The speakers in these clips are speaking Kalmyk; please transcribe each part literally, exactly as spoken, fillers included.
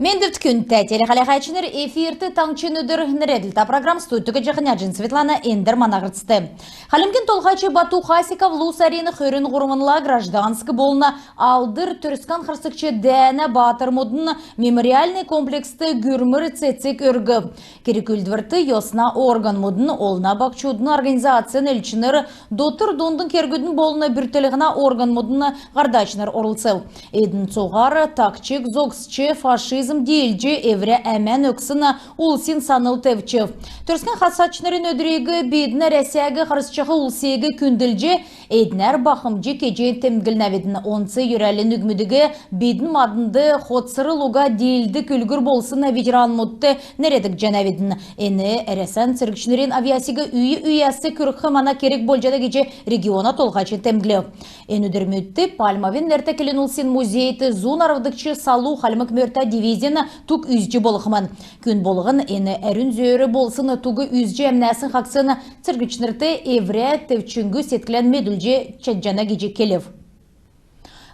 Мендвт, күндтә телехәләһәчнр! Эфирт «Таңһчин өдр» нерәдлтә программ. Студьд Җахнаҗин Светлана. Эндр мана һарцд. Хальмгин Толһач Бату Хасиков Лу сарин хөрн һурвнла гражданск болн Алдр Төрскән харсгч дәәнә баатрмудын мемориальн комплекст гүрмр цецг өргв. Керг-үүлдврт йосна органмудын, олна баһчудын организацин элчнр, дотр-дундын кергүдин болн бүртклһнә органмудын һардачнр орлцв. Эдн цуһар тагчг зогсч, фашизм диилҗ, эврә әмән өгсн улсин санл тевчв. Төрскән харсачнрин өдриг бидн Әрәсәг харсҗах улсиг күндлҗ, эднәр бахмҗ кеҗ темдглнәвидн. Онц йөрәлин үгмүдиг бидн маднд хоцрлго диилдг үлгүр болсн ветеранмудт нерәдҗәнәвидн. Эн Әрәсән цергчнрин авъясиг үй-үйәс күргх мана керг болҗана гиҗ региона толһач темдглв. Эн өдрмүдт Пальмовин нертә келн улсин музейд зун арвдгч салу хальмг мөртә дивизин туг үзҗ болхмн. Күн болһн эн әрүн зөөр болсн туг үзҗ, әмнәсн хаһцсн цергчнрт эврә тевчңгү седклән медүлҗ чадҗана гиҗ келв.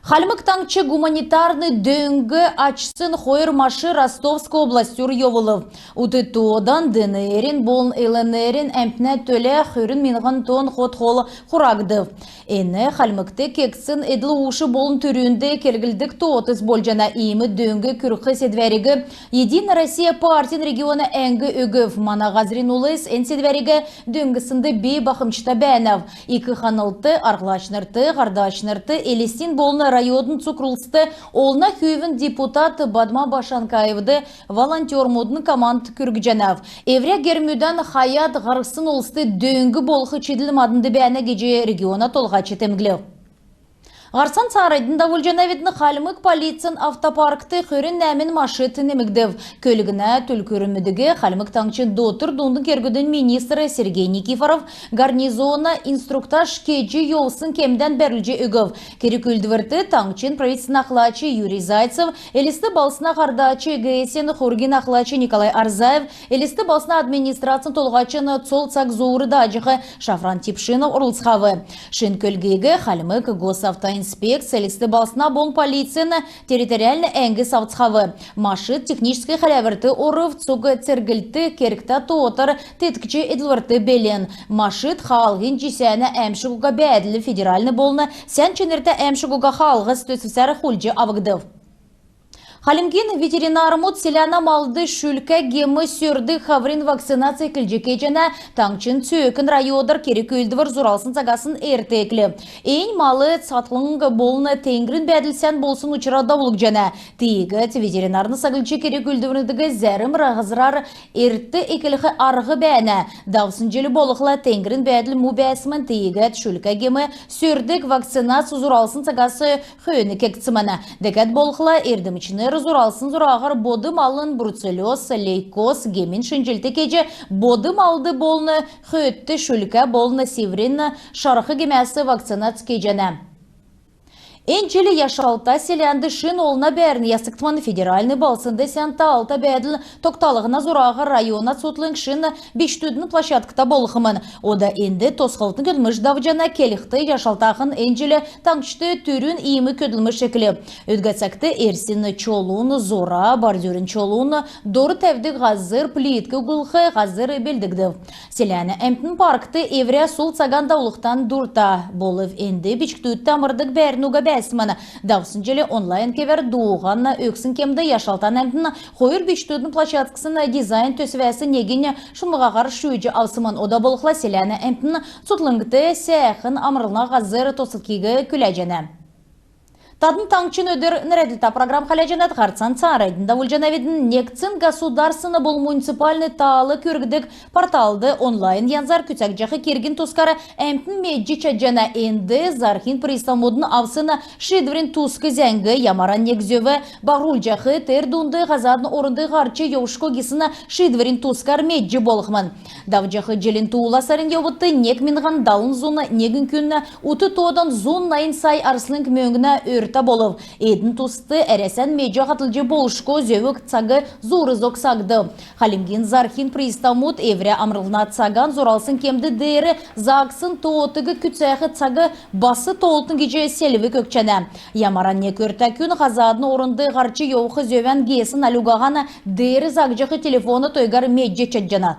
Хальмг Таңһч гуманитарн дөң ачсн хойр машин Ростовск областьур йовулв. Ут тоодан ДНР-ин болн ЛНР-ин әмтнә төлә хөрн миңһн тонн хот-хол хурагдв. Эн Хальмгт кегдсн эдл-уш болн түрүнд керглдг тоот болҗана. Иим дөң күргх седвәриг «Единая Россия» партин региона әңг өгв. Мана һазрин улс эн седвәриг дөңнснд би бахмҗта бәәнәв. Ик ханлт арһлачнрт, һардачнрт, Элстин болн района цуг улст, олна хүүвин депутат Бадма Башанкаевд волонтермудын команд күргҗәнәв. Эврә гермүдән хаяд һарһсн улст дөң болх чидл маднд бәәнә гиҗ региона толһач темдглв. Һарцан цааранднь давулҗанавидн. Хальмг полицин автопаркт хөрн нәәмн машин немгдв. Көлгнә түлкүрмүдиг Хальмг Таңһчин дотр-дундын кергүдин министр Сергей Никифоров гарнизона инструктаж кеҗ йовсн кемдән бәрүлҗ өгв. Керг-үүлдврт таңһчин правительствин ахлач Юрий Зайцев, Элст балһсна һардач ГЭС-ин хургин ахлач Николай Орзаев, Элст балһсна администрацин толһачин цол цаг зуур дааҗах Шафран Тепшинов орлцхав. Шин көлгиг Хальмг госавтоинспекц, Элст балһсна болн полицин территориальн әңгс авцхав. Машин техническ хәләврт орв, цуг церглт кергтә тоотар теткҗ эдлврт белн. Машин хаалһин җисәнә әәмшг уга бәәдл, федеральн болн сән чинртә әәмшг уга хаалһс төсвсәр хулдҗ авгдв. Хальмгин ветеринармуд селәнә малд шүлкә гем сөрдг хаврин вакцинац эклҗ кеҗәнә. Таңһчин цөөкн районар керг-үүлдвр зуралсн цагасн эрт эклв. Эн мал цатлң болн теңгрин бәәдл сән болсн учрар давулгдҗана. Тиигәд ветеринарн саглҗ керг-үүлдврмүдиг зәрм һазрар эрт эклх арһ бәәнә. Давсн җил болхла теңгрин бәәдл му бәәсмн. Тиигәд шүлкә гем сөрдг вакцинац зуралсн цагас хөөн кегдсмн. Дәкәд болхла эрдмчнр зуралсн зураһар бод малын бруцеллез, лейкоз гемин шинҗлт кеҗ, бод малд болн хөөдт шүлкә болн сиврин шарх гемәс вакцинац кеҗәнә. Эн җил Яшалта селәнд шин олна бәәрн ясгдхмн. Федеральн балһснд сән таалта бәәдл тогталһна зураһар района цутхлң шин бичкдүдин площадкта болхмн. Ода энд тосхлтын көдлмш давҗана. Келхд, яшалтахн эн җил таңһчд түрүн иим көдлмш эклв. Өдгә цагт эрсин чолун, зура, бордюрин чолун, дор тәвдг һазр, плитк углх һазр белдгдв. Селәнә әмтн паркт эврә сул цаган давулхдан дурта. Болв энд бичкдүдт амрдг бәәрн уга бәәсмн. Давсн җил онлайн кевәр дууһан өгсн кемд яшалтан әмтн хойр бичкдүдин площадксин дизайн төсвәс негнь шунмһаһар шүүҗ авсмн. Ода болхла селәнә әмтн цутхлңд сәәхн амрлһна һазр тосхиг күләҗәнә. Тадн «Таңһчин өдр» нерәдлтә программ хәләҗәнәт. Һарцан цааранднь давулҗанавидн. Негдсн государственн болн муниципальн таал күргдг порталд онлайн янзар күцәгдҗәх кергин тускар әмтн медҗ чадҗана. Энд зарһин приставмудын авсн шиидврин туск зәңг, ямаран нег зөв баһрулҗах, тер дунд һазадын орнд һарч йовшго гисн шиидврин тускар медҗ болхмн. Давҗах җилин туула сарин йовудт нег миңһн далн зун негн күн ут тоодан зун найн сай арслң мөңгнә өр та болв. Эдн туст Әрәсән меҗә һатлҗ болшго зөв цаг зуур зогсагдв. Хальмгин зарһин приставмуд эврә амрлһна цаган зуралсн кемд деер заагдсн тоотыг күцәх цаг бас тоолтн гиҗ селвг өгчәнә. Ямаран нег өртә күн һазадын орнд һарч йовх зөвән геесн аль угаһан деер заагдҗах телефона тойгар медҗ чадҗана.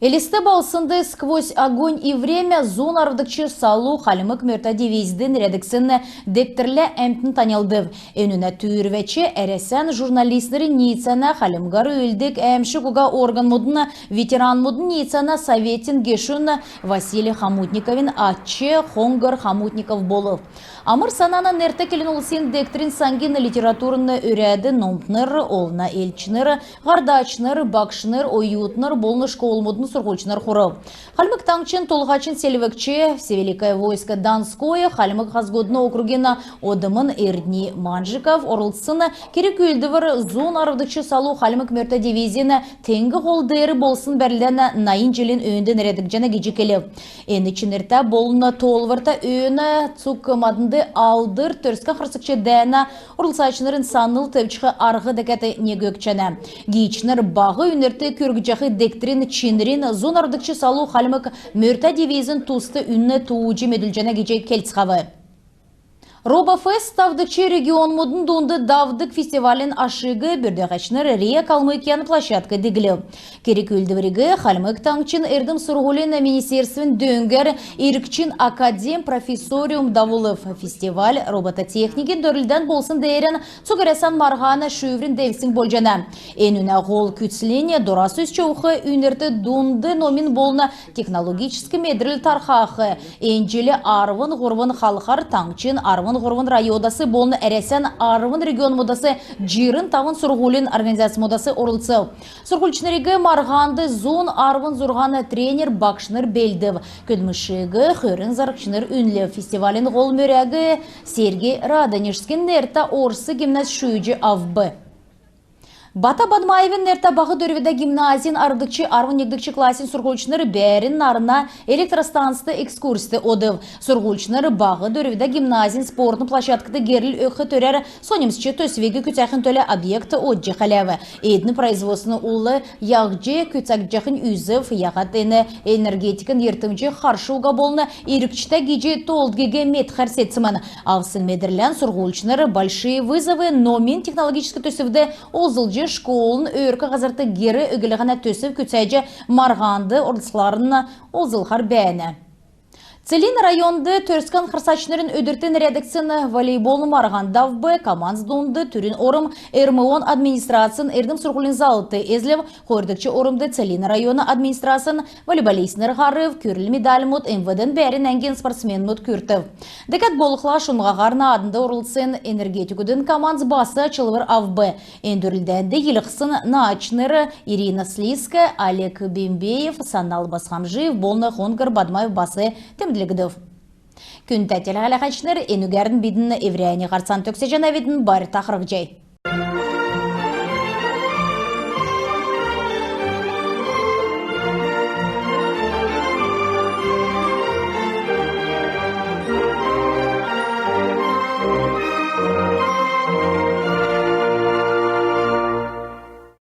Элст балһснд «Сквозь огонь и время» зун арвдгч салу хальмг мөртә дивизд нерәдгдсн дегтрлә әмтн таньлдв. Энүнә түүрвәч Әрәсән журналистнрин ниицәнә, Хальмгар үүлддг әәмшг уга органмудын ветеранмудын ниицәнә советин гешүн Василий Хомутниковин ач Хоңһр Хомутников болв. Амр-Санана нертә келн улсин дегтрин саңгин литературн өрәд номтнр, олна элчнр, һардачнр, багшнр, оютнр болн школмудын сурһульчнр хурв. Хальмг Таңһчин Толһачин селвгч, Всевеликое войско Донское, Хальмг хазгудын округин ОДМ-н Эрдни Манжиков орлцсн керг-үүлдвр зун арвдгч салу хальмг мөртә дивизин Теңг һол деер болсн бәрлдән найн җилин өөнд нерәдгдҗәнә гиҗ келв. Эн чинртә болн тоолврта өөн цуг маднд Алдр Төрскән харсгч дәәнә орлцачнрин санл тевчх арһ дәкәд нег өгчәнә. Гиичнр баһ үйнрт күргҗәх дегтрин чинрин зун арвдгч салу хальмг мөртә дивизин туст үнн тууҗ медүлҗәнә гиҗ келцхәв. «Робофест» тавдгч регионмудын дунд давдг фестивалин ашиг бүрдәһәчнр РИА «Калмыкиян» площадкд диглв. Керг-үүлдвриг Хальмг Таңһчин эрдм-сурһулин министерствин дөңгәр иргчин академ профессориум давулв. Фестиваль робототехникин дөрлдән болсн деерән цуг Әрәсән марһана шүүврин девсң болҗана. Энүнә һол күцлнь дорас өсч йовх үйнрт дунд номин болн технологическ медрл тархах. Эн җил арвн һурвн халхар таңһчин арвн һурвн районмудас болн Әрәсән арвн регионмудас җирн тавн сурһулин организацмудас орлцв. Сурһульчнриг марһанд зун арвн зурһан тренер-багшнр белдв. Көдлмшиг хөрн зарһчнр үнлв. Фестивалин һол мөрәг Сергий Радонежскин нертә орс гимназь шүүҗ авв. Бата Бадмаевин нертә Баһ Дөрвдә гимназин арвдгч, арвн негдгч классин сурһульчнр бәәрн нарна электростанцд экскурсьт одв. Сурһульчнр Баһ Дөрвдә гимназин спортн площадкд герл өгх төрәр соньмсч төсвиг күцәхин төлә объект одҗ хәләв. Эдн производствин ул яһҗ күцәгдҗәхинь үзв, яһад эн энергетикин йиртмҗ харш уга болн иргчтә гиҗ тоолдгиг медхәр седсмн. Авсн медрлән сурһульчнр «Большие вызовы» номин технологическ төсвд олзлҗ, школын өөрк һазрт гер өглһнә төсв күцәҗ, марһанд орлцхларн олзлхар бәәнә. Целинн районд Төрскән харсачнрин өдрт нерәдгдсн волейболын марһан давв. Командс дунд түрүн орм РМО-н администрацин эрдм-сурһулин залвр эзлв. Хойрдгч ормд Целинн района администрацин волейболистнр һарв. Күрл медальмуд МВД-н бәәрн әңгин спортсменмүд күртв. Дәкәд болхла, шунмһаһар нааднд орлцсн энергетикүдин командс бас ачлвр авв. Эн дөрлдәнд йилһсн наачнр Ирина Слизкая, Олег Бембеев, Санал Басхамджиев болн Хоңһр Бадмаев бас темдглгдв. Күндтә телехәләһәчнр, энүгәрн бидн эврәннь һарцан төгсәҗәнәвидн. Байрта харһцхай.